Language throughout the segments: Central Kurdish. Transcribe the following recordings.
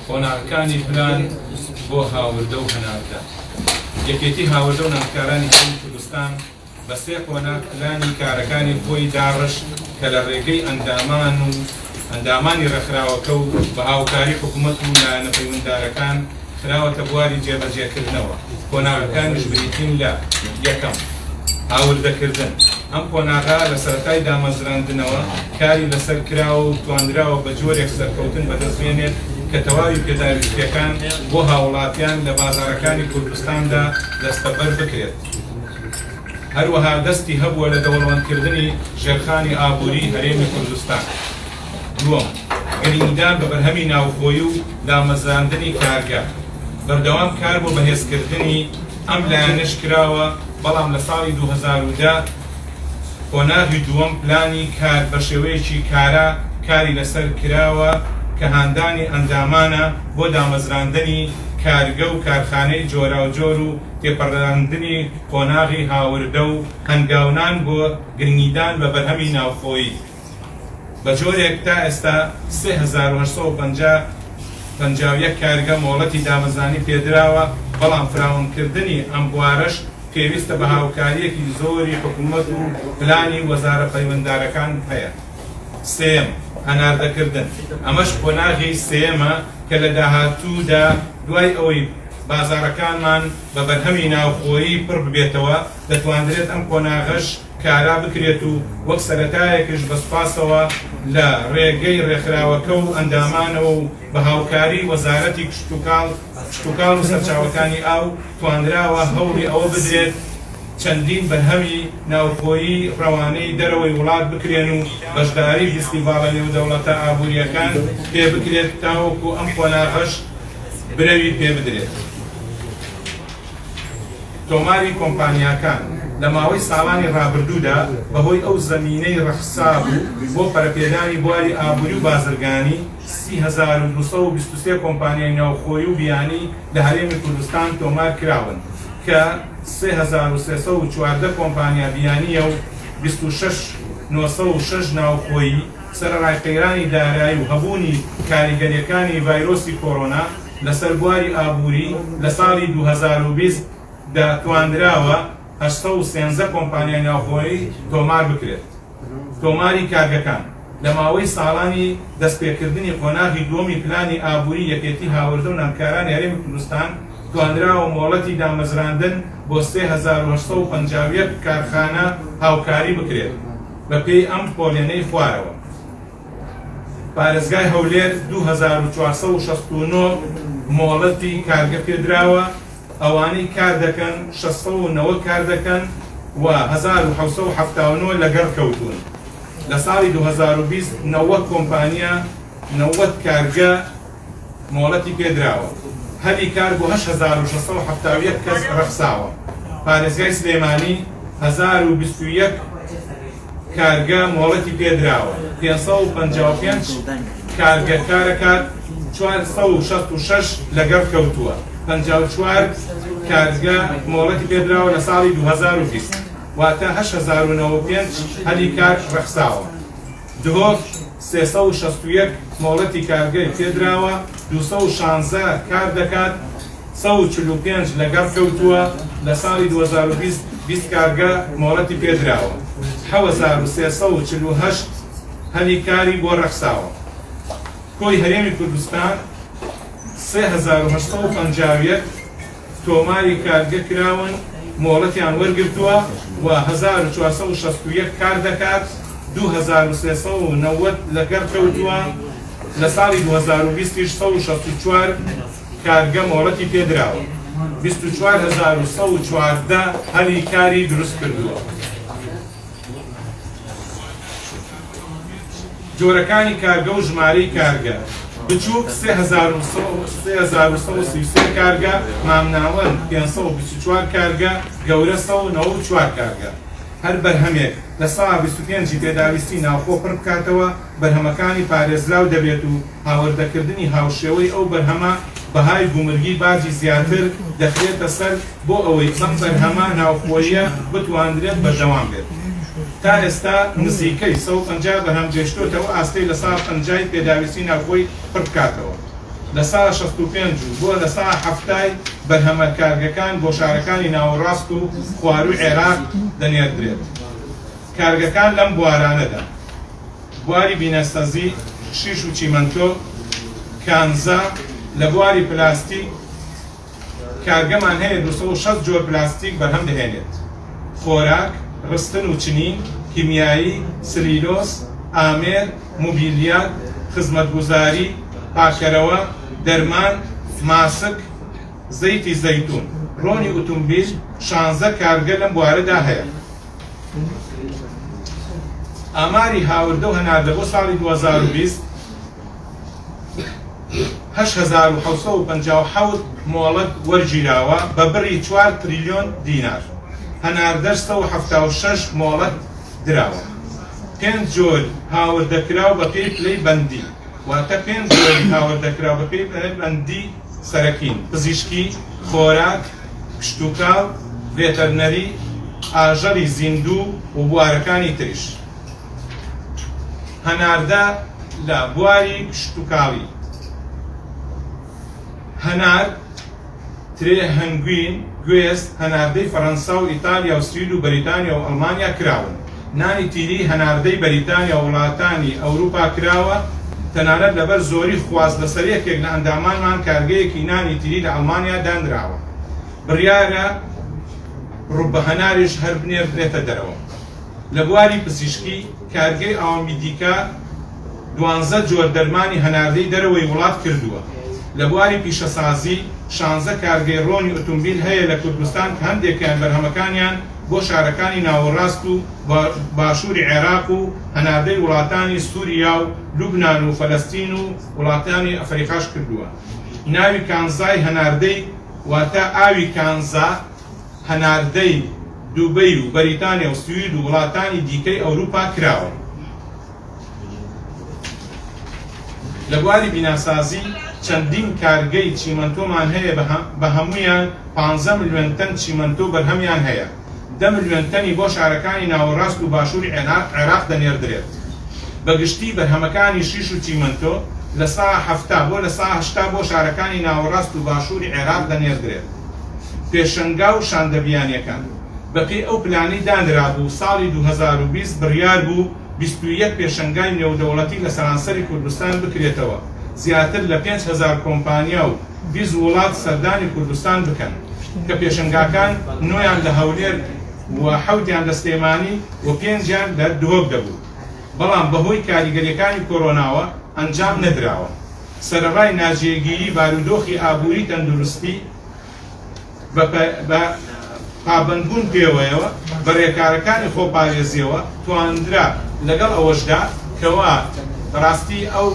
قۆناغەکانی پلان بۆ هاوردە و هەناردە. یەکێتی هاوردە و ناندکارانی هەرێمی کوردستان بە سێ قۆناغ پلانی کارەکانی خۆی داڕشت کە لە ڕێگەی ئەندامان و ئەندامانی ڕێکخراوەکە و بە هاوکاری حکومەت و لایەنە پەیوەنددارەکان خراوەتە بواری جێبەجێکردنەوە، قۆناغەکانیش بریتین لە، یەکەم، هاوردەکردن، ئەم قۆناغە لە سەرەتای دامەزراندنەوە کاری لەسەر کراوە و توانراوە بە جۆرێک سەرکەوتن بەدەستبێنێت کە تەواوی پێداویستییەکان بۆ هاوڵاتیان لە بازاڕەکانی کوردستاندا دەستەبەر بکرێت. هەروەها دەستی هەبووە لە دەوڵەمەندکردنی ژێرخانی ئابووری هەرێمی کوردستان. دووەم، گرنگیدان بە بەرهەمی ناوخۆیی و دامەزراندنی کارگە، بەردەوام کار بۆ بەهێزکردنی ئەم لایەنەش کراوە، بەڵام لە ساڵی 2010 قۆناغی دووەم پلانی کار بەشێوەیەکی کارا کاری لەسەر کراوە کە هاندانی ئەندامانە بۆ دامەزراندنی کارگە و کارخانەی جۆراوجۆر و تێپەڕاندنی قۆناغی هاوردە و هەنگاونان بۆ گرنگیدان بە بەرهەمی ناوخۆیی. بە جۆرێک تا ئێستا 3850 51 کارگە مۆڵەتی دامەزرانی پێدراوە، بەڵام فراونکردنی ئەم بوارەش پێویستە بە هاوکارییەکی زۆری حکومەت و پلانی وەزارە پەیوەنددارەکان هەیە. سێیەم، هەناردەکردن، ئەمەش قۆناغی سێیەمە کە لە داهاتوودا دوای ئەوەی بازاڕەکانمان بە بەرهەمی ناوخۆیی پڕ ببێتەوە، دەتواندرێت ئەم قۆناغەش کارا بکرێت و وەک سەرەتایەکش بە سوپاسەوە لە رێگەی رێکخراوەکە و ئەندامانەوە و بە هاوکاری وەزارەتی کشتوکاڵ کشتوکاڵ و سەرچاوەکانی ئاو توانراوە هەوڵی ئەوە بدرێت چەندین بەرهەمی ناوخۆیی رەوانەی دەرەوەی وڵات بکرێن و بەشداری ڤیستیڤاڵە نێودەوڵەتە ئابوورییەکان پێ بکرێت تاوەکو ئەم قۆناغەش برەوی پێ بدرێت. تۆماری کۆمپانیاکان لە ماوەی ساڵانی ڕابردوودا بەهۆی ئەو زەمینەی ڕەخسابوو بۆ پەرەپێدانی بواری ئابووری و بازرگانی، 30223 کۆمپانیای ناوخۆیی و بیانی لە هەرێمی کوردستان تۆمار کراون کە 3314 کۆمپانیا بیانییە و 26 906 ناوخۆیی، سەرەڕای قەیرانی دارایی و هەبوونی کاریگەرییەکانی ڤایرۆسی کۆرۆنا لەسەر بواری ئابووری لە ساڵی 2020 دا توانراوە 813 کۆمپانیای ناوخۆیی تۆمار بکرێت. تۆماری کارگەکان لە ماوەی ساڵانی دەستپێکردنی قۆناغی دووەمی پلانی ئابووری یەکێتی هاوردە و نانکارانی هەرێمی کوردستان توانراوە مۆڵەتی دامەزراندن بۆ 3851 کارخانە هاوکاری بکرێت بەپێی ئەم پۆلێنەی خوارەوە. پارێزگای هەولێر 2469 مۆڵەتی کارگە پێدراوە، ئەوانەی کار دەکەن 690 کار دەکەن و 1779 لەگەڕ کەوتوون. لە ساڵی 2020 90 کۆمپانیا 90 کارگە مۆڵەتی پێدراوە. هەلی کار بۆ 8671 کەس ڕەخساوە. پارێزگای سلێمانی 1021 کارگە مۆڵەتی پێدراوە، 555 کارگە کارەکات، 466 لەگەڕ کەوتووە، 54 کارگە مۆڵەتی پێدراوە لە ساڵی 2020، واتە 8095 هەلی کار ڕەخساوە. دهۆک 361 مۆڵەتی کارگەی پێدراوە، 216 کار دەکات، 145 لەگەڕ کەوتووە، لە ساڵی 2020 20 کارگە مۆڵەتی پێدراوە، 7348 هەلی کاری بۆ ڕەخساوە. کۆی هەرێمی کوردستان 3851 تۆماری کارگە کراون، مۆڵەتیان وەرگرتووە و 1461 کار دەکات، 2390 لەگەڕ کەوتووە، لە ساڵی 2020 یش 164 کارگە مۆڵەتی پێدراوە، 24114 هەلی کاری دروست کردووە. جۆرەکانی کارگە و ژمارەی کارگە، بچووک 3133 کارگە، مامناوەند 524 کارگە، گەورە 194 کارگە. هەر بەرهەمێک لە سا 25 ی پێداویستی ناوخۆ پڕ بکاتەوە، بەرهەمەکانی پارێزراو دەبێت و هاوردەکردنی هاوشێوەی ئەو بەرهەمە بەهای گومرگی باجی زیاتر دەخرێتە سەر بۆ ئەوەی ئەم بەرهەمە ناوخۆییە بتواندرێت بەردەوام بێت. تا ئێستا نزیکەی 150 بەرهەم گەیشتۆتە ئەو ئاستەی لە سا 50 ی پێداویستی ناوخۆی پڕ بکاتەوە. 65% و بۆ 70% ی بەرهەمە کارگەکان بۆ شارەکانی ناوەڕاست و خوارووی عێراق دەنێردرێت. کارگەکان لەم بوارانەدا، بواری بیناسازی، شیش و چیمەنتۆ، کانزا، لە بواری پلاستیک، کارگەمان هەیە 260 جۆر پلاستیک بەرهەم دەهێنێت، خۆراک، ڕستن و چنین، کیمیایی، سلیلۆس، ئامێر، موبیلیات، خزمەتگوزاری، پاککەرەوە، دەرمان، ماسک، زەیتی زەیتون، ڕۆنی ئوتومبیل، شانزە کارگە لەم بوارەدا هەیە. ئاماری هاوردە و هەناردە بۆ ساڵی 2020 8757 مۆڵەت وەرگیراوە بە بڕی 4 تریلیۆن دینار، هەناردەش 176 مۆڵەت دراوە. پێنج جۆر هاوردەکراو بەپێی پلەی بەندی، واتە پێنج جۆری هاوردەکراو بەپێی پلەی بەندی سەرەکین، پزیشکی، خۆراک، کشتوکاڵ، ڤێتەرنەری، ئاژەڵی زیندوو و بوارەکانی تریش. هەناردە لە بواری کشتوکاڵی، هەنار، ترێ، هەنگوین، گوێز، هەناردەی فەرەنسا و ئیتالیا و سوید و بەریتانیا و ئەڵمانیا کراون. نانی تیری هەناردەی بەریتانیا و وڵاتانی ئەوروپا کراوە، تەنانەت لەبەر زۆری خواست لەسەر یەکێک لە ئەندامانمان کارگەیەکی نانی تیری لە ئەڵمانیا دانراوە. بڕیارە ڕوبە هەناریش هەر بنێردرێتە دەرەوە. لە بواری پزیشکی، کارگەی ئاوامیدیکا دوانزە جۆر دەرمانی هەناردەی دەرەوەی وڵات کردووە. لە بواری پیشەسازی، شانزە کارگەی ڕۆنی ئوتومبیل هەیە لە کوردستان کە هەندێکیان بەرهەمەکانیان بۆ شارەکانی ناوەڕاست و باشووری عێراق و هەناردەی وڵاتانی سوریا و لوبنان و فەلەستین و وڵاتانی ئەفەریقاش کردووە. ناوی کانزای هەناردەی واتە ئاوی کانزا هەناردەی دوبەی و بەریتانیا و سوید و وڵاتانی دیکەی ئەوروپا کراوە. لە بواری بیناسازی چەندین کارگەی چیمەنتۆمان هەیە بە هەموویان پانزە ملیۆن تەن چیمەنتۆ بەرهەمیان هەیە، دە ملیۆن تەنی بۆ شارەکانی ناوەڕاست و باشووری عێراق دەنێردرێت. بە گشتی بەرهەمەکانی شیش و چیمەنتۆ 70% بۆ 80% بۆ شارەکانی ناوەڕاست و باشووری عێراق دەنێردرێت. پێشەنگا و شاندە بیانیەکان. بەپێی ئەو پلانەی دانرابوو، ساڵی 2020 بڕیار بوو 21 پێشەنگای نێودەوڵەتی لە سەرانسەری کوردستان بکرێتەوە، زیاتر لە 5000 کۆمپانیا و 20 وڵات سەردانی کوردستان بکەن، کە پێشەنگاکان نۆیان لە هەولێر و حەوتیان لە سلێمانی و پێنجیان لە دهۆک دەبوو، بەڵام بەهۆی کاریگەریەکانی کۆرۆناوە ئەنجام نەدراوە. سەرەڕای ناجێگیری بارودۆخی ئابووری تەندروستی، بە پابەندبوون پێوەیەوە بە رێکارەکانی خۆپارێزییەوە تواندرا، لەگەڵ ئەوەشدا کەوا بەڕاستی ئەو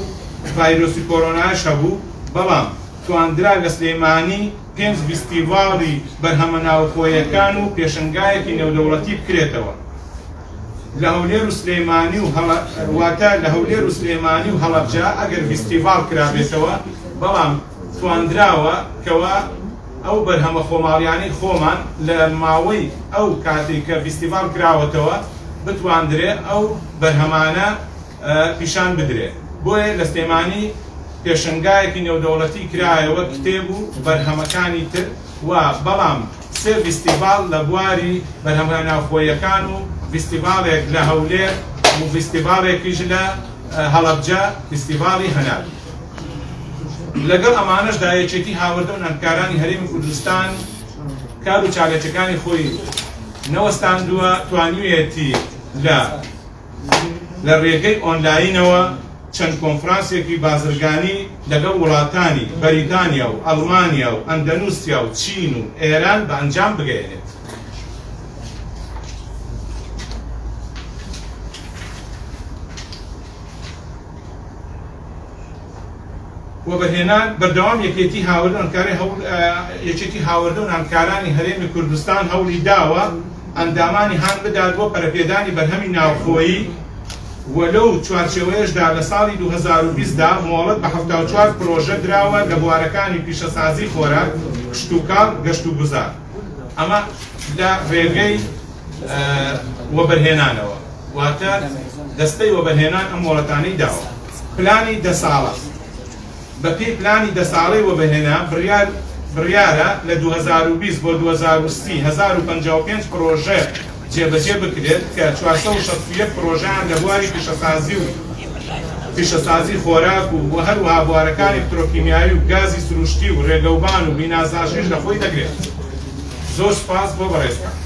ڤایرۆسی کۆرۆناش هەبوو، بەڵام تواندرا لە سلێمانی پێنج ڤیستیڤاڵی بەرهەمە ناوخۆیەکان و پێشەنگایەکی نێودەوڵەتی بکرێتەوە لە هەولێر و سلێمانی و واتە لە هەولێر و سلێمانی و هەڵەبجە ئەگەر ڤیستیڤاڵ کرابێتەوە، بەڵام تواندراوە کەوا ئەو بەرهەمە خۆماڵیانەی خۆمان لە ماوەی ئەو کاتەی کە ڤیستیڤاڵ کراوەتەوە بتواندرێ ئەو بەرهەمانە پیشان بدرێ. بۆیە لە سلێمانی پێشەنگایەکی نێودەوڵەتی کرایەوە کتێب و بەرهەمەکانی تر و بەڵام سێ ڤیستیڤاڵ لە بواری بەرهەمە ناوخۆیەکان و ڤیستیڤاڵێک لە هەولێر و ڤیستیڤاڵێکیش لە هەڵەبجە ڤیستیڤاڵی هەنار. لەگەڵ ئەمانەشدا یەکێتی هاوردە و نانکارانی هەرێمی کوردستان کار و چالاکیەکانی خۆی نەوەستاندووە، توانیویەتی لە لە رێگەی ئۆنلاینەوە چەند کۆنفرانسێکی بازرگانی لەگەڵ وڵاتانی بەریتانیا و ئەڵمانیا و ئەندەنوسیا و چین و ئێران بە ئەنجام بگەیەنێت. وەبەرهێنان بەردەوام یەکێتی هاوردە و نانکاری هەوڵ یەکێتی هاوردە و نانکارانی هەرێمی کوردستان هەوڵی داوە ئەندامانی هان بدات بۆ پەرەپێدانی بەرهەمی ناوخۆیی و لەو چوارچێوەیەشدا لە ساڵی 2020 دا مۆڵەت بە 74 پرۆژە دراوە لە بوارەکانی پیشەسازی خۆراک، کشتوکاڵ، گەشتوگوزار. ئەمە لە ڕێگەی وەبەرهێنانەوە، واتە دەستەی وەبەرهێنان ئەم مۆڵەتانەی داوە. پلانی دە ساڵە. بەپێی پلانی دە ساڵەی وەبەرهێنان بڕیار بڕیارە لە 2020 بۆ 2030 1055 پڕۆژە جێبەجێ بکرێت کە 461 پڕۆژەیان لە بواری پیشەسازی و پیشەسازی خۆراک و و هەروەها بوارەکانی پترۆکیمیایی و گازی سروشتی و رێگەوبان و بیناسازیش لە خۆی دەگرێت. زۆر سوپاس بۆ بەڕێزتان.